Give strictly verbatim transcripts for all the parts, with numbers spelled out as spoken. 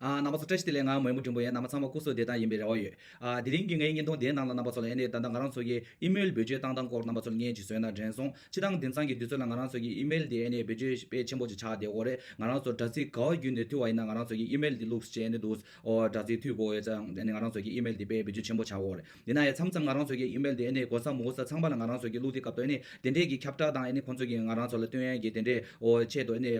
ཨ། རྣམ་པ་ཚོ་བཀྲ་ཤིས་བདེ་ལེགས། ང་མོན་བུ་སྒྲོན་པོ་ཡིན། རྣམ་པ་ཚང་མ་སྐུ་གཟུགས་བདེ་ཐང་ཡིན་པའི་རེ་བ་ཡོད། ཨ། དེ་རིང་གི་ངའི་བརྙན་ཐུང་དེའི་ནང་ལ་རྣམ་པ་ཚོ་ལ་ཨ་ནི་ད་ལྟ་ང་རང་ཚོ་གི་ཨི་མེལ་བེད་སྤྱོད་བཏང་སྟངས་སྐོར་རྣམ་པ་ཚོ་ལ་སྙན་ཞིག་བཟོས་ན་དྲན་སོང་། སྤྱིར་བཏང་དེང་སང་གི་དུས་ཚོད་ལ་ང་རང་ཚོ་གི་ཨི་མེལ་དེ་ཨ་ནི་བེད་སྤྱོད་དཔེ་ཆེན་པོ་ཅིག་ཆགས་བསྡད་ཡོད་རེད། ང་རང་ཚོ་དྲ་ཚིགས་ག་བ་བརྒྱུད་ནས་མཐུད་པ་ཡིན་ན་ང་རང་ཚོ་གི་ཨི་མེལ་དེ་བླུགས་བྱས་ནས་འདུག་ཨོ། དྲ་ཚིགས་མཐུད་དགོས་ཡོད་ཙང་ཨ་ནི་ང་རང་ཚོ་གི་ཨི་མེལ་དེ་དཔེ་བེད་སྤྱོད་ཆེན་པོ་ཆགས་ཡོད་རེད། ཡིན་ན་ཡང་མཚམས་མཚམས་ང་རང་ཚོ་གི་ཨི་མེལ་དེ་ཨ་ནི་དགོས་ས་མི་དགོས་ས་ཚང་མ་ལ་ང་རང་ཚོ་གི་བླུགས་དུས་སྐབས་དུ་ཨ་ནི་དེ་འདྲས་ཀྱི་ཁྱབ་བསྒྲགས་དང་ཨ་ནི་ཁོང་ཚོ་གི་ང་རང་ཚོ་ལ་སྟོན་ཡས་ཀྱི་དེ་འདྲས་ཨོ་ཆེད་དུ་ཨ་ནི་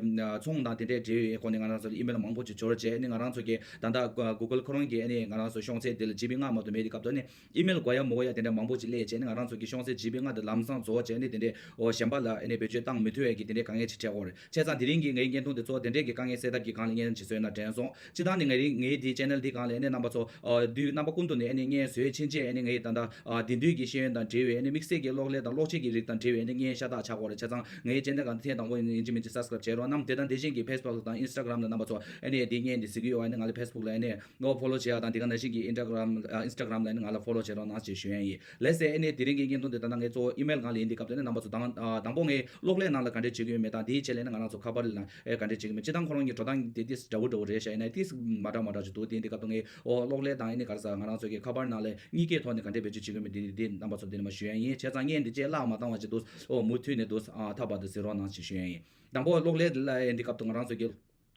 ཚོང་དང་དེ་འདྲས་འབྲེལ་ཡོད་སྒོ་ནས་ང་རང་ཚོ་ལ་ཨི་མེལ་མང་པོ་ཅིག་འབྱོར་བྱས་ཨ་ནི་ང་རང་ཚོ་གི་ད་ལྟ་གུ་གུ་གལ་ཁོ་རང་གི་ཨ་ནི་ང་རང་ཚོ་ཤོང་ཚད་དེ་ལ་ཇི་བི་ལྔ་མ་གཏོགས་མེད་དུས་སྐབས་དུ་ཨ་ནི་ཨི་མེལ་དགོས་ཡ་མི་དགོས་ཡ་དེ་འདྲས་མང་པོ་ཅིག་སླེབས་བྱས་ཨ་ནི་ང་རང་ཚོ་གི་ཤོང་ཚད་ཇི་བི་ལྔ་དེ་ལམ་སང་རྫོགས་བྱས་ཨ་ནི་དེ་འདྲས་ཨོ་གཞན་པ་ལ་ཨ་ནི་བེད་སྤྱོད་བཏང་མི་ཐུབ་ཡ་གི་དེ་འདྲས་དཀའ་ངལ་ཅིག་འཕྲད་ཀྱི་ཡོད་རེད། བྱས་ཙང་དེ་རིང་གི་ངའི་བརྙན་ཐུང་དེ་ཚོ་དེ་འདྲས་ཀྱི་དཀའ་ངལ་སེལ་ཐབས་ཀྱི་སྒང་ལ་སྙན་ཞིག་བཟོས་ན་དྲན་སོང་། སྤྱིར་བཏང་ནས་ངའི་ངའི་དེའི་ཆེ་ནལ་འདི་སྒང་ལ་ཨ་ནི་རྣམ་པ་ཚོ་ཨ་དུས་རྣམ་པ་ཀུན་ཏུ་ནས་ཨ་ནི་སྙན་བཟོས་ཕྱིན་ཆད་ཨ་ནི་ངའི་ད་ལྟ་ཨ་དེང་དུས་ཀྱི་ཤེས་ཡོན་དང་འབྲེལ་བའི་ཨ་ནི་དམིགས་བསལ་གྱི་གློག་ཀླད་དང་གློག་ཆས་ཀྱི་རིགས་དང་འབྲེལ་བའི་ཨ་ནི་སྙན་ཤ་སྟག་ཆགས་ཀྱི་ཡོད་རེད། བྱས་ཙང་ངའི་ཆེ་ནལ་སྒང་ཐེངས་དང་པོ་ཡིན་ཡིན་གཅིག་མིན་གཅིག་སབ་སི་ཀ་རབ་བྱས་རོགས་གནང་། དེ་དང་དེ་བཞིན་གྱི་ཕེ་སི་བུག་དང་ཨིན་སི་ཊ་གྷ་རམ་ལ་རྣམ་པ་ཚོ་ཨ་ནི་དེ་སྙན་དེ་གཟིགས་ཀྱི་ཡོད་པ་ཨ་ནི་ང་ལ་ཕེ་སི་བུག་ལ་ཨ་ནི་ངོ་ཕོ་ལོ་བྱེད་ཡག་དང་དེ་ག་ནང་བཞིན་གྱི་ཨིན་སི་ཊ་གྷ་རམ་ཨ་ཨིན་སི་ཊ་གྷ་རམ་ལ་ཨ་ནི་ང་ལ་ཕོ་ལོ་བྱེད་རོགས་གནང་ཞེས་ཞུ་ཡ་ཡིན། ལགས་སེ། ཨ་ནི་དེ་རིང་གི་བརྙན་ཐུང་དེ་ད་ལྟ་ངས་གཙོ་བོ་ཨི་མེལ་སྒང་ལ་ཡིན་དུས་སྐབས་དེ་ནས་རྣམ་པ་ཚོ་དང་ཨ་དང་པོ་ངས་གློག་ཀླད་ནང་ལ་ག་འདྲས་བྱེད་ཀྱི་ཡོད་མེད་དང་དེའི་རྗེས་ལ་ནི་ང་རང་ཚོ་ཁ་པར་ལ་ཨེ་ག་འདྲས་བྱེད་ཀྱི་མེད། སྤྱིར་བཏང་ཁོ་རང་གི་འགྲོ་སྟངས་དེ་ཏིས་འདྲ་བོ་འདྲ་བོ་རེད་ཤག་ཡིན་ན་ཏིས་མ་འདྲ་མ་འདྲ་ཅིག་འདུག་དེ་ཡིན་དུས་སྐབས་དུ་ངས་ཨོ་གློག་ཀླད་དང་ཨ་ནི་ག་རེ་ཟ་ང་རང་ཚོ་གི་ཁ་པར་ནང་ལ་གཉིས་ཀའི་ཐོག་ནས་ག་འདྲས་བེད་སྤྱོད་བྱེད་ཀྱི་ཡོད་མེད་དེ་དེ་རྣམ་པ་ཚོ་དེ་ནས་མ་ཞུ་ཡ་ཡིན། བྱས་ཙང་བརྙན་འདི་བཅས་བརླག་མ་བཏང་བ་ཅིག་འདུག་ཨོ་མུ་མཐུད་ནས་འདུག་ཨ་ཐག་པར་དུ་གཟིགས་རོགས་གནང་ཞེས་ཞུ་ཡ་ཡིན། དང་པོ་གློག་ཀླད་ལ་ཡིན་དུས་སྐབས་དུ་ང་རང་ཚོ་གི་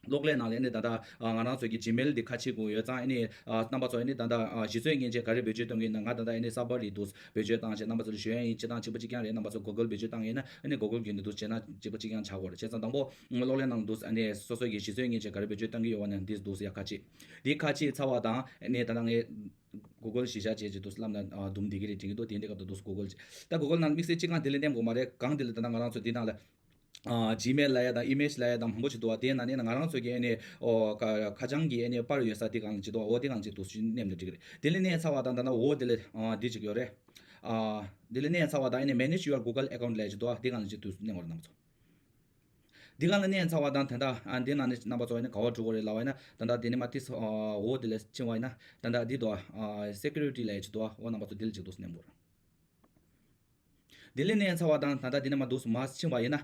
གློག་ཀླད་ནང་ལ་ནི་ད་ལྟ་ང་རང་ཚོ་གི་ཇི་མེལ་འདི་ཁ་ཕྱེ་དགོས་ཡོད་ཙང་ཨ་ནི་རྣམ་པ་ཚོ་ཨ་ནི་ད་ལྟ་གཞི་རྩའི་མཉེན་ཆས་ག་རེ་བེད་སྤྱོད་གཏོང་གི་ཡིན་ན་ང་ད་ལྟ་ཨ་ནི་སར་བར་རེད་འདུག་བེད་སྤྱོད་བཏང་བྱས་རྣམ་པ་ཚོ་ལ་ཞུ་ཡ་ཡིན། སྤྱིར་བཏང་གཅིག་པ་གཅིག་རྐྱང་རེད། རྣམ་པ་ཚོ་གུ་གལ་བེད་སྤྱོད་བཏང་ཡིན་ན་ཨ་ནི་གུ་གལ་བརྒྱུད་ནས་འདུག་བྱས་ན་གཅིག་པ་གཅིག་རྐྱང་ཆགས་ཀྱི་ཡོད་རེད། བྱས་ཙང་དང་པོ་གློག་ཀླད་ནང་འདུག་ཨ་ནི་སོ་སོ་གི་གཞི་རྩའི་མཉེན་ཆས་ག་རེ་བེད་སྤྱོད་གཏོང་གི་ཡོད་པ་ནི་འདི་འདུག་ཡ་ཁ་ཕྱེ། འདི་ཁ་ཕྱེ་ཚར་བ་དང་ཨ་ནི་ད་ལྟ་ངས་གུ་གལ་གཞི་བཞག་བྱས་ཅིག་འདུག་ལབ་ན་ཨ་དུམ་འདི་གི་རེད་དྲན་གྱི་འདུག་དེ་འདི་སྐབས་དུ་འདུག་གུ་གལ་ཅིག་ད་གུ་གལ་ནང་དམིགས་བསལ་གཅིག་རྐང་དེ་ལ་མནན་དགོས་མ་རེད། གང་དེ་ལ་ད་ལྟ་ང་རང་ཚོ་འདི་ནང་ལ། ཨ་ཇི་མེལ་ལ་ཡ་དང་ཨི་མེལ་ལ་ཡ་དང་མང་པོ་ཞིག་འདུག་བ། དེའི་ནང་ནས་ང་རང་ཚོ་གི་ཨ་ནི་ཨོ་ཁ་ཁ་བྱང་གི་ཨ་ནི་པར་ཡོད་ས་དེ་སྒང་ལ་ཅིག་འདུག་འོ་དེ་སྒང་ལ་ཅིག་འདུག་ཞུ་མནན་ན་འགྲིག་གི་རེད། དེ་ལས་མནན་ཚར་བ་དང་ད་ལྟ་འོ་དེ་ལ་ཨ་འདི་ཅིག་ཡོད་རེད། ཨ་དེ་ལས་མནན་ཚར་བ་དང་ཨ་ནི་Manage your Google account ལ་ཡ་ཅིག་འདུག་དེ་སྒང་ལ་ཅིག་འདུག་མནན་དགོས་རེད་རྣམ་པ་ཚོ། དེ་སྒང་ལ་མནན་ཚར་བ་དང་ད་ལྟ་ཨ་འདི་ནང་ནས་རྣམ་པ་ཚོ་ཨ་ནི་ག་པར་འགྲོ་དགོས་རེད་ལབ་པ་ཡིན་ན་ད་ལྟ་དེ་ནས་མར་ཏིས་ཨ་འོ་དེ་ལ་ཕྱིན་པ་ཡིན་ན་ད་ལྟ་འདི་འདུག་ཨ་Security ལ་ཡ་ཅིག་འདུག་འོ་རྣམ་པ་ཚོ་དེ་ལ་ཅིག་འདུག་མནན་དགོས་རེད། དེ་ལས་མནན་ཚར་བ་དང་ད་ལྟ་དེ་ནས་མར་འདུག་མར་ཕྱིན་པ་ཡིན་ན།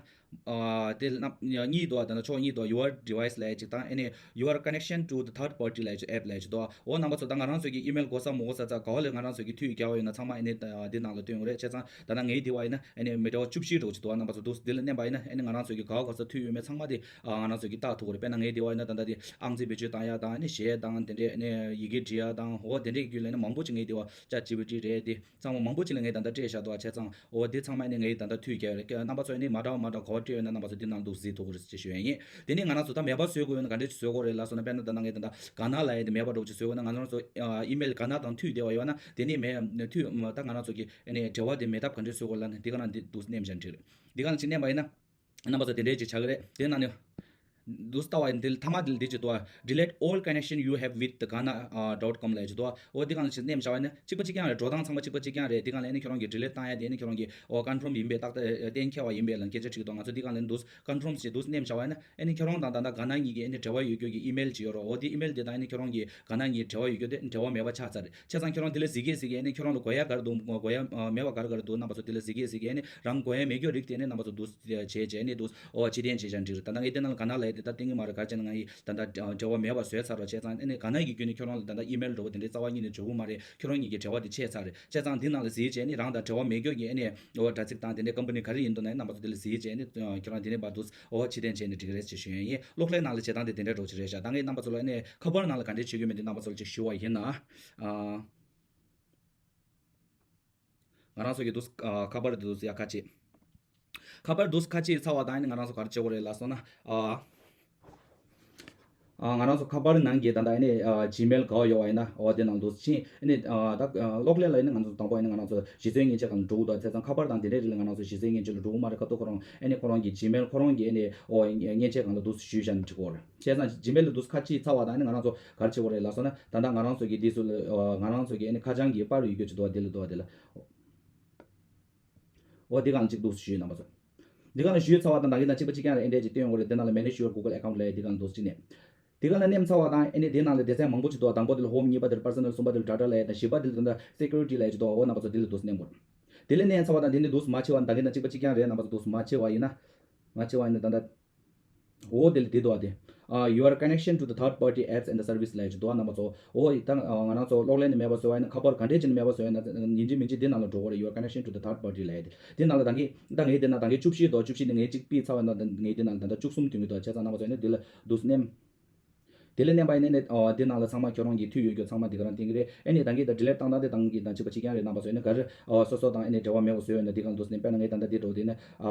ཨ་དེ་ལ་གཉིས་འདུག་ད་ལྟ་ཕྱོགས་གཉིས་འདུག Your device ལབ་ཡ་གཅིག་དང་ཨ་ནི་Your connection to the third party ལབ་ཡ་གཅིག app ལབ་ཡ་གཅིག་འདུག་འོ་རྣམ་པ་ཚོ་ད་ང་རང་ཚོ་གི་ཨི་མེལ་དགོས་ས་མི་དགོས་ས་ཚ་ག་བ་ལས་ང་རང་ཚོ་གི་མཐུད་རྒྱག་པ་ཡོད་ན་ཚང་མ་ཨ་ནི་འདི་ནང་ལ་སྟོན་དགོས་རེད། བྱས་ཙང་ད་ལྟ་ངའི་དེ་བ་ཡིན་ན་ཨ་ནི་མི་འདྲ་བ་བཅུ་བཞི་འདྲ་བོ་ཅིག་འདུག་རྣམ་པ་ཚོ་འདུག་དེ་ལ་མནན་པ་ཡིན་ན་ཨ་ནི་ང་རང་ཚོ་གི་ག་བ་ག་ས་མཐུད་ཡོད་མེད་ཚང་མ་དེ་ང་རང་ཚོ་གི་བལྟ་ཐུབ་ཀྱི་རེད། དཔེར་ན་ངའི་དེ་བ་ཡིན་ན་ད་ལྟ་དེ་ཨང་རྩིས་བེད་སྤྱོད་བཏང་ཡ་དང་ཨ་ནི་གཞས་དང་དེ་འདྲས་ཨ་ནི་ཡི་གེ་འབྲི་ཡ་དང་འོ་དེ་འདྲས་ཀྱི་རྒྱུད་ལ་ཨ་ནི་མང་པོ་ཅིག་ངའི་དེ་བ་ཅ་ཇི་པི་ཊི་རེད། དེ་ཚང་མ་མང་པོ་ཅིག་ལ་ངས་ད་ལྟ་སྤྲད་བཞག་འདུག་བྱས་ཙང་འོ་དེ་ཚང་མ་ནི་ངས་ད་ལྟ་མཐུད་རྒྱག་ཡོད་རེད། རྣམ་པ་ཚོ་ནི་མ་འདྲ་བ་མ་འདྲ་ག་བ་སྤྲད་ཡོད་ན་རྣམ་པ་ཚོ་དེ་ནང་འདུག་གཟིགས་ཐུབ་ཀྱི་རེད་ཅེས་ཞུ་ཡ་ཡིན། དེ་ནས་ང་རང་ཚོ་ད་མེད་པ་བཟོ་དགོས་ཡོད་ན་ག་འདྲས་བཟོ་དགོས་རེད་ལབ་སོང་ན། དཔེར་ན་ད་ལྟ་ངས་ད་ལྟ་ག་ན་ལབ་ཡ་དེ་མེད་པ་འདྲ་བོ་ཅིག་བཟོ་དགོས་ན་ང་རང་ཚོ་ཨ་ཨི་མེལ་ག་ན་དང་མཐུད་བསྡད་པ་ཡོད་ན་དེ་ནས་མེད་མཐུད་ད་ང་རང་ཚོ་གི་ཨ་ནི་འབྲེལ་བ་དེ་མེད་ཐབས་ག་འདྲས་བཟོ་དགོས་ལབ་ན་འདི་ག་ན་འདི་འདུག་མནན་བཞག་འགྲིག་རེད། འདི་ག་ན་ཅིག་མནན་པ་ཡིན་ན། རྣམ་པ་ཚོ་དེ་འདྲའི་ཅིག་ཆགས་ཀྱི་རེད། དེ་ནང་ནས་འདུག་ལྟ་བ་ཡིན་དེ་མཐའ་མ་དེ་འདི་ཅིག་འདུག Delete all connection you have with the Ghana dot com ལབ་ཅིག་འདུག་འོ་འདི་གང་ཅིག་མནན་བཞག་པ་ཡིན་ན་གཅིག་པ་གཅིག་རྐྱང་རེད། འགྲོ་སྟངས་ཚང་མ་གཅིག་པ་གཅིག་རྐྱང་རེད། འདི་གང་ལ་ཨ་ནི་ཁྱོད་རང་གི་Delete བཏང་ཡ་དེ་ཨ་ནི་ཁྱོད་རང་གི་འོ་Confirm ཡིན་པའི་རྟགས་གཏན་འཁེལ་བ་ཡིན་པའི་ལ་སྐད་ཆ་དྲིས་འདུག་ང་ཚོ་འདི་གང་ལ་འདུག Confirm ཅིག་འདུག་མནན་བཞག་པ་ཡིན་ན་ཨ་ནི་ཁྱོད་རང་དང་ད་ལྟ་ག་ན་གཉིས་ཀྱི་ཨ་ནི་འབྲེལ་བ་ཡོད་རྒྱུ་གི་ཨི་མེལ་ཅིག་ཡོད་རེད། འོ་དེ་ཨི་མེལ་དེ་དང་ཨ་ནི་ཁྱོད་རང་གི་ག་ན་གཉིས་འབྲེལ་བ་ཡོད་རྒྱུ་དེ་འབྲེལ་བ་མེད་པ་ཆགས་ཚར་རེད། བྱས་ཙང་ཁྱོད་རང་དེ་ལ་གཟིགས་གི་གཟིགས་གི་ཨ་ནི་ཁྱོད་རང་ལ་དགོས་ཡ་ག་རེ་འདུག་དགོས་ཡ་མེད་པ་ག་རེ་ག་རེ་འདུག་རྣམ་པ་ཚོ་དེ་ལ་གཟིགས་གི་གཟིགས་གི་ཨ་ནི་རང་དགོས་ཡ་མེད་རྒྱུ་རིགས་དེ་ནི་རྣམ་པ་ཚོ་འདུག་བྱས་བྱས་ནས་འདུག་འོ་ཕྱིར་འཐེན་བྱས་བཞག་འགྲིག་རེད། ད་ལྟ་ངས་དེ་ནང་ལ་ག་ན་ལབ་ཡ་དེ་ད་གཏན་གྱི་མ་རེད། ག་རེ་བྱས་ན་ང་ཡིས་ད་ལྟ་འབྲེལ་བ་མེད་པ་བཟོས་ཚར་བ་བྱས་ཙང་ཨ་ནི་ག་ན་གི་བརྒྱུད་ནས་ཁྱོད་རང་ལ་ད་ལྟ་ཨི་མེལ་འདྲ་བོ་དེ་འདྲའི་རྩ་བ་ཉིད་ནས་འབྱོར་གི་མ་རེད། ཁྱོད་རང་གཉིས་ཀྱི་འབྲེལ་བ་དེ་ཆད་ཚར་རེད། བྱས་ཙང་འདི་ནང་ལ་གཟིགས་བྱས་ནས་རང་དང་འབྲེལ་བ་མེད་རྒྱུ་གི་ཨ་ནི་འོ་དྲ་ཚིགས་དང་དེ་འདྲའི་ཀམ་པ་ནི་ག་རེ་ཡིན་འདུག་ན་རྣམ་པ་ཚོ་དེ་ལ་གཟིགས་བྱས་ནས་ཁྱོད་རང་དེ་ནས་འབའ་འདུག་འོ་ཕྱིར་འཐེན་བྱས་ནས་འགྲིག་རེད་ཅེས་ཞུ་ཡ་ཡིན། གློག་ཀླད་ནང་ལ་བྱེད་སྟངས་དེ་དེ་འདྲ་འདྲ་བོ་ཅིག་རེད་ཤག་ད་ངས་རྣམ་པ་ཚོ་ལ་ཨ་ནི་ཁ་པར་ནང་ལ་ག་འདྲས་བྱེད་དགོས་མིན་དེ་རྣམ་པ་ཚོ་ལ་ཅིག་ཞུ་བ་ཡིན་ན། ཨ། ང་རང་ཚོ་གི་འདུག་ཨ། ཁ་པར་འདུག་ཡ་ཁ་ཕྱེ། ཁ་པར་འདུག་ཁ་ཕྱེ་ཚར་བ་དང་ཨ་ནི་ང་རང་ཚོ་ག་རེ་བྱེད་དགོས་རེད་ལབ་སོང་ན། ཨ། ཨ། ང་རང་ཚོ་ཁ་པར་ནང་གི་ད་ལྟ་ཨ་ནི་ཨ། ཇི་མེལ་ག་པར་ཡོད་པ་ཡིན་ན་འོ་དེ་ནང་འདུག་ཕྱིན་ཨ་ནི་ཨ། ད་གློག་ཀླད་ལ་ཡིན་ན་ང་ཚོ་དང་པོ་ཨ་ནི་ང་རང་ཚོ་གཞི་རྩའི་མཉེན་ཆས་སྒང་ལ་འགྲོ་གི་འདུག་བྱས་ཙང་ཁ་པར་དང་དེ་འདྲའི་རིགས་ལ་ང་རང་ཚོ་གཞི་རྩའི་མཉེན་ཆས་ལ་འགྲོ་གི་མ་རེད། ཁ་ཐུག་ཁོ་རང་ཨ་ནི་ཁོ་རང་གི་ཇི་མེལ་ཁོ་རང་གི་ཨ་ནི་འོ་མཉེན་ཆས་སྒང་ལ་འདུག་ཞུས་བཞག་ན་འགྲིག་གི་རེད། བྱས་ཙང་ཇི་མེལ་ལ་འདུག་ཁ་ཕྱེ་ཚར་བ་དང་ཨ་ནི་ང་རང་ཚོ་ག་རེ་བྱེད་དགོས་རེད་ལབ་སོང་ན། ད་ལྟ་ང་རང་ཚོ་གི་འདི་ཚོ་ལ་ཨ། ང་རང་ཚོ་གི་ཨ་ནི་ཁ་བྱང་གི་པར་ཡོད་རྒྱུ་ཅིག་འདུག་བ། དེ་ལ་འདུག་བ། དེ་ལ། འོ་འདི་གང་གཅིག་འདུག་ཞུས་རྣམ་པ་ཚོ། འདི་གང་ཞུས་ཚར་བ་དང་ད་གིན་ན་གཅིག་པ་གཅིག་རྐྱང་རེད། ཨེ་འདྲས་ཅིག་སྟོན་ཡོང་གི་རེད། དེ་ནང་ལ་Manage your Google account ལབ་ཡ་འདི་གང་འདུག་ཅིག་ནས། འདི་གང་ལ་མནན་ཚར་བ་དང་ཨ་ནི་དེ་ནང་ལ་སྡེ་ཚན་མང་པོ་ཅིག་འདུག་དང་པོ་དེ་ལ་Home གཉིས་པ་དེ་ལ་Personal གསུམ་པ་དེ་ལ་Data ལབ་ཡ་དང་བཞི་པ་དེ་ལ་ད་ལྟ་Security ལབ་ཡ་ཅིག་འདུག་འོ་རྣམ་པ་ཚོ་དེ་ལ་འདུག་མནན་དགོས། དེ་ལ་མནན་ཚར་བ་དང་དེ་ནི་འདུག་མ་ཕྱེ་བ་ད་གིན་ན་གཅིག་པ་གཅིག་རྐྱང་རེད། རྣམ་པ་ཚོ་འདུག་མ་ཕྱེ་བ་ཡིན་ན། མ་ཕྱེ་བ་ཡིན་ན་ད་ལྟ། འོ་དེ་ལ་དེ་འདུག་བ་དེ། ཨ། Your connection to the third party apps and the service ལབ་ཡ་ཅིག་འདུག་ཨ། རྣམ་པ་ཚོ། འོ་ད་ང་རང་ཚོ་གློག་ཀླད་ནས་མེད་པ་བཟོ་བ་ཡིན་ན། ཁ་པར་ག་འདྲས་ཅིག་ནས་མེད་པ་བཟོ་བ་ཡིན་ན། ཡིན་གཅིག་མིན་གཅིག་འདི་ནང་ལ་འགྲོ་དགོས་རེད། Your connection to the third party ལབ་ཡ་དེ། འདི་ནང་ལ་ད་གིན་ད་ངའི་འདི་ན་ད་གིན་བཅུ་བཞི་འདུག་བཅུ་བཞི་ནས་ངས་གཅིག་ཕུད་ཚར་བ་ན། ད་ངའི་འདི་ནང་ད་ལྟ་བཅུ་གསུམ་ཐོན་གྱི་འདུག་བྱས་ཙང་རྣམ་པ་ཚོ་ཨ་ནི་འདི་ལ་འདུག་སེ་མནན། དེ་ལ་མནན་པ་ཡིན་ན་ནི། ཨོ། འདི་ནང་ལ་ཚང་མ་ཁྱོད་རང་གི་མཐུད་ཡོད་རྒྱུ་ཚང་མ་འདི་ག་རང་བསྟན་གྱི་རེད། ཨ་ནི་ད་གིན་ད་delete བཏང་སྟངས་དེ་ད་གིན་དང་གཅིག་པ་གཅིག་རྐྱང་རེད། རྣམ་པ་ཚོ་ཨ་ནི་ག་རེ། ཨོ། སོ་སོ་དང་ཨ་ནི་འབྲེལ་བ་མེད་པ་བཟོས་ཡོད་ན་འདི་ག་ལ་འདུག་སེ་མནན། དཔེར་ན་ངས་ད་ལྟ་འདི་འགྲོ། དེ་ནི་ཨ་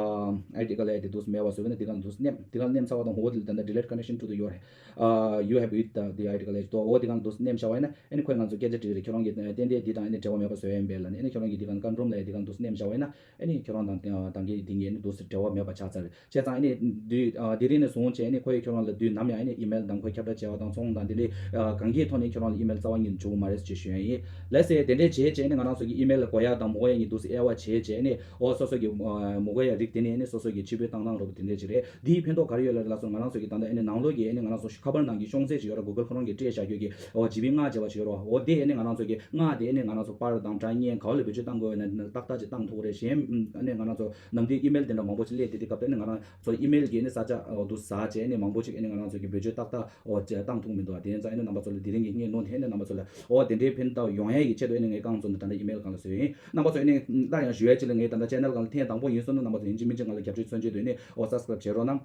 ཨའི་ཌི་ག་ལ་ཡ་དེ་འདུག་སེ་མེད་པ་བཟོས་ཡོད་ན་འདི་ག་ལ་འདུག་སེ་མནན། འདི་ག་ལ་མནན་ཚར་བ་དང་འོ་དེ་ལ་ད་ལྟ་delete connection to the your, uh, you have with the, the ཨའི་ཌི་ག་ལ་ཡ་འདུག་འོ་འདི་ག་ལ་འདུག་སེ་མནན་བཞག་པ་ཡིན་ན། ཨ་ནི་ཁོས་ང་ཚོ་སྐད་ཆ་དྲིས་རེད། ཁྱོད་རང་གིས་ཏན་ཏན་འདི་དང་ཨ་ནི་འབྲེལ་བ་མེད་པ་བཟོས་ཡིན་པས་ལབ་ནས། ཨ་ནི་ཁྱོད་རང་གིས་འདི་ག་ལ་ཀོན་ཕོམ་ལབ་ཡ་འདི་ག་ལ་འདུག་སེ་མནན་བཞག་པ་ཡིན་ན། ཨ་ནི་ཁྱོད་རང་དང་ད་གིན་འདི་གཉིས་ནི་འདུག་སེ་འབྲེལ་བ་མེད་པ་ཆགས་ཚར་རེད། བྱས་ཙང་ཨ་ནི་དུས་ཨ་དེ་རིང་ནས་བཟུང་བྱས་ཨ་ནི་ཁོས་ཁྱོད་རང་ལ་དུས་ནམ་ཡང་ཨ་ནི་ཨི་མེལ་དང་ཁོས་ཁྱབ་བསྒྲགས་བྱས་པ་དང་ཚོང་དང་དེ་འདྲའི་ཨ་གང་གའི་ཐོག་ནས་ཁྱོད་རང་ལ་ཨི་མེལ་རྩ་བ་ཉིད་ནས་འབྱོར་གྱི་མ་རེད་ཅེས་ཞུ་ཡ་ཡིན། ལགས་སེ། དེ་འདྲས་བྱས་བྱས་ཨ་ནི་ང་རང་ཚོ་གི་ཨི་མེལ་ལ་དགོས་ཡ་དང་མི་དགོས་ཡ་གཉིས་འདུག་སེ་དབྱེ་བ་བྱས་བྱས་ཨ་ནི། ཨོ། སོ་སོ་གི་ཨ་མི་དགོས་ཡ་རིགས་དེ་ནི་ཨ་ནི་སོ་སོ་གི་ཕྱིར་འབུད་བཏང་སྟངས་འདྲ་པོ་དེ་འདྲས་ཅིག་རེད། འདིའི་ཕན་ཐོགས་ག་རེ་ཡོད་ལབ་རེད་ལབ་སོང་། ང་རང་ཚོ་གི་ད་ལྟ་ཨ་ནི་ནང་ལོགས་ཀྱི་ཨ་ནི་ང་རང་ཚོ་ཁ་པར་ནང་གི་ཤོང་ཚད་ཅིག་ཡོད་ར། གུ་གལ་ཁོ་རང་གིས་སྤྲད་བཞག་རྒྱུ་གི། ཨོ། ཇི་བི་ལྔ་བྱས་པ་ཞིག་ཡོད་ར། འོ་དེ་ཨ་ནི་ང་རང་ཚོ་གི་ལྔ་དེ་ཨ་ནི་ང་རང་ཚོ་པར་དང་འདྲ་བརྙན་ག་བ་ལ་བེད་སྤྱོད་བཏང་དགོས་ཡོད་ན་ཏག་ཏག་ཅིག་བཏང་ཐུབ་ཀྱི་རེད། གཞན་ཨ་ནི་ང་རང་ཚོ་ནམ་དུས་ཨི་མེལ་དེ་འདྲ་མང་པོ་ཅིག་སླེབས་དེ་དུས་སྐབས་དེ་ཨ་ནི་ང་རང་ཚོ་ཨི་མེལ་གྱི་ཨ་ནི་ས་ཆ་འོ་འདུག་ཟ་བྱས་ཨ་ནི་མང་པོ་ཅིག་ཨ་ནི་ང་རང་ཚོ་གི་བེད་སྤྱོད་ཏག་ཏག་འོ་བྱས་བཏང་ཐུབ་མི་འདུག་དེ་ཡིན་ཙང་ཨ་ནི་རྣམ་པ་ཚོ་ལ་དེ་རིང་གི་བརྙན་ཐུང་དེ་ཨ་ནི་རྣམ་པ་ཚོ་ལ་འོ་དེ་འདྲའི་ཕན་བཏགས་ཡོང་ཡ་ཡི་ཆེད་དུ་ཨ་ནི་ངས་རྐང་བཙུགས་ནས་ད་ལྟ་ཨི་མེལ་སྒང་ལ་བཟོས་ཡིན། རྣམ་པ་ཚོ་ཨ་ནི་སླར་ཡང་ཞུ་ཡ་ཅིག་ལ། ངས་ད་ལྟ་ཆེ་ནལ་སྒང་ལ་ཐེངས་དང་པོ་ཡིན་སོང་ན་རྣམ་པ་ཚོ་ཡིན་གཅིག་མིན་གཅིག་ང་ལ་རྒྱབ་སྐྱོར་མཚོན་བྱེད་འདོད་ན་ཨོ་སབ་སི་ཀ་རབ་བྱེད་རོགས་གནང་།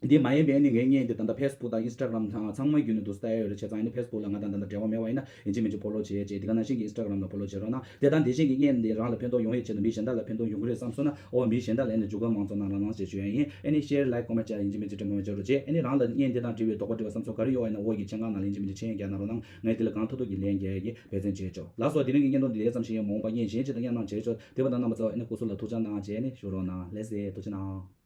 འདི་མ་ཡིན་པའི་ཨ་ནི་ངའི་བརྙན་འདི་ད་ལྟ་ཕེ་སི་བུག་དང་ཨིན་སི་ཊ་གྷ་རམ་ཚང་མ་བརྒྱུད་ནས་འདུག་སྟེ་ཡོད་རེད། བྱས་ཙང་ཨ་ནི་ཕེ་སི་བུག་ལ་ང་དང་ད་ལྟ་འབྲེལ་བ་མེད་པ་ཡིན་ན་ཡིན་གཅིག་མིན་གཅིག་ཕོ་ལོ་བྱེད་བྱེད། དེ་ག་ནང་བཞིན་གྱི་ཨིན་སི་ཊ་གྷ་རམ་ལ་ཕོ་ལོ་བྱེད་རོགས་གནང་། དེ་དང་དེ་བཞིན་གྱི་བརྙན་འདི་རང་ལ་ཕན་ཐོགས་ཡོང་ཡས་ཆེད་དུ་མི་གཞན་དག་ལ་ཕན་ཐོགས་ཡོང་གི་རེད་བསམ་སོང་ན་ཨོ་མི་གཞན་དག་ལ་ཨ་ནི་འཇུག་སྒོ་མང་ཚོགས་གནང་རོགས་གནང་ཞེས་ཞུ་ཡ་ཡིན། ཨ་ནི་ཤེར་ལའེག་ཀོ་མེན་ཊི་བྱས་ཡིན་གཅིག་མིན་གཅིག་འབྲེལ་མོལ་བྱེད་རོགས་བྱེད། ཨ་ནི་རང་ལ་བརྙན་འདི་དང་འབྲེལ་བའི་དོགས་པ་འདྲི་བ་བསམ་ཚུལ་ག་རེ་ཡོད་པ་ཡིན་ན་འོག་གི་མཆན་ཁང་ནང་ལ་ཡིན་གཅིག་མིན་གཅིག་མཆན་རྒྱག་གནང་རོགས་གནང་། ངས་དེ་ལ་གང་ཐུབ་ཐུབ་ཀྱིས་ལན་རྒྱག་ཡས་ཀྱི་འབད་བརྩོན་བྱེད་ཆོག་ལགས་སོ། དེ་རིང་གི་བརྙན་ཐུང་འདི་ལས་ཙམ་ཞིག་ཡིན། མ་འོངས་པ་བརྙན་གཞན་ཅིག་དང་མཉམ་གནང་བྱེད་ཆོག་དེ་བ་དང་རྣམ་པ་ཚོ་ཨ་ནི་སྐུ་གཟུགས་ལ་ཐུགས་ཅག་གནང་བྱས་ནས་བཞུགས་རོགས་གནང་། ལགས་སེ། ཐུགས་རྗེ་གནང་།